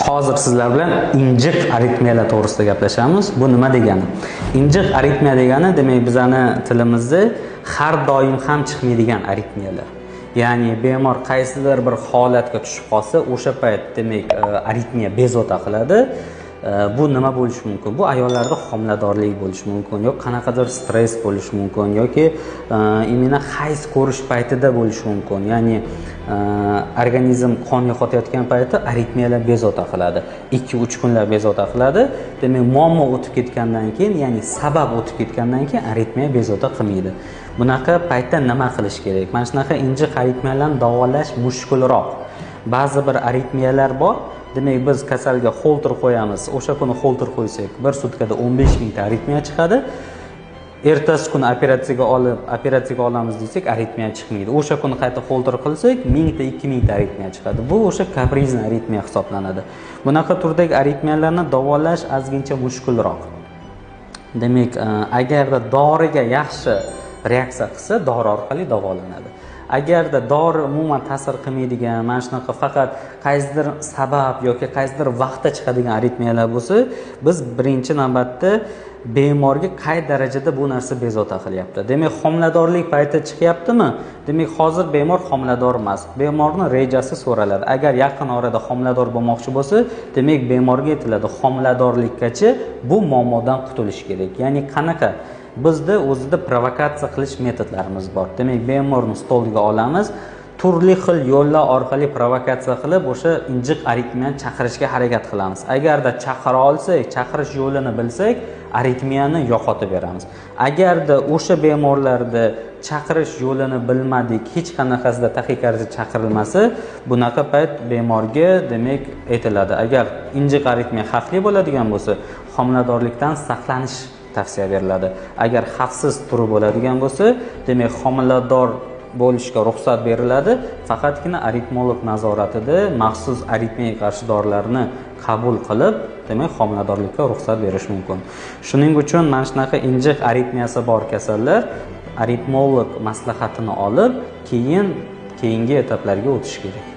Hozir sizlar bilan injiq aritmiyalar to'g'risida gaplashamiz. Bu nima degani? Injiq aritmiya degani, demak, bizani tilimizda har doim ham chiqmaydigan aritmiyalar. Ya'ni bemor qaysidir bir holatga tushib qolsa, o'sha payt demak aritmiya bezovta qiladi. Bu nima bo'lishi mumkin? Bu ayollarda homiladorlik bo'lishi mumkin, yoki qanaqadir stress bo'lishi mumkin, yoki именно hayz ko'rish paytida bo'lishi mumkin. Ya'ni organizm qon yo'qotayotgan payti aritmiyalar bezovta qiladi. 2-3 kunlar bezovta qiladi. Demak, muammo o'tib ketgandan keyin, ya'ni sabab o'tib ketgandan keyin aritmiya bezovta qilmaydi. Bunaqa paytda nima qilish kerak? Mana shunaqa injiq aritmiyalarni davolash mushkulroq. Ba'zi bir aritmiyalar bor. Demak, biz kasalga holter qo'yamiz. O'sha kuni holter qo'ysak, bir sutkada 15 mingta aritmiya chiqadi. Ertasi kuni operatsiyaga olamiz desak, aritmiya chiqmaydi. O'sha kuni qayta holter qilsak, 1000 ta, 2000 ta aritmiya chiqadi. Bu o'sha kaprizni aritmiya hisoblanadi. Bunaqa turdagi aritmiyalarni davolash ozgincha mushkulroq. Demak, agarda doriga yaxshi reaksiya qilsa, dori orqali davolanadi. Agarda dori umuman ta'sir qilmaydigan, mana shunaqa faqat qaysidir sabab yoki qaysidir vaqtda chiqadigan aritmiyalar bo'lsa, biz birinchi navbatda bemorga qay darajada bu narsa bezovta qilyapti. Demak, homiladorlik payti chiqyaptimi? Demak, hozir bemor homilador emas. Bemorning rejasi so'raladi. Agar yaqin orada homilador bo'lmoqchi bo'lsa, demak bemorga aytiladi, homiladorlikkacha bu muammodan qutulish kerak. Ya'ni qanaqa? Bizda o'zida provokatsiya qilish metodlarimiz bor. Demak, bemorni stolga olamiz, turli xil yo'llar orqali provokatsiya qilib, o'sha injiq aritmiyani chaqirishga harakat qilamiz. Agarda chaqira olsak, chaqirish yo'lini bilsak, aritmiyani yo'qotib beramiz. Agarda o'sha bemorlarda chaqirish yo'lini bilmadik, hech qanaqasida taxikardiya chaqirilmasa, bunaqa payt bemorga demak aytiladi. Agar injiq aritmiya xavfli bo'ladigan bo'lsa, homiladorlikdan saqlanish tavsiya beriladi. Agar xavfsiz turi bo'ladigan bo'lsa, demak homilador bo'lishga ruxsat beriladi, faqatgina aritmolog nazoratida maxsus aritmiyaga qarshi dorilarni qabul qilib, demak homiladorlikka ruxsat berish mumkin. Shuning uchun mana shunaqa injiq aritmiyasi bor kasallar aritmolog maslahatini olib, keyin keyingi etaplarga o'tish kerak.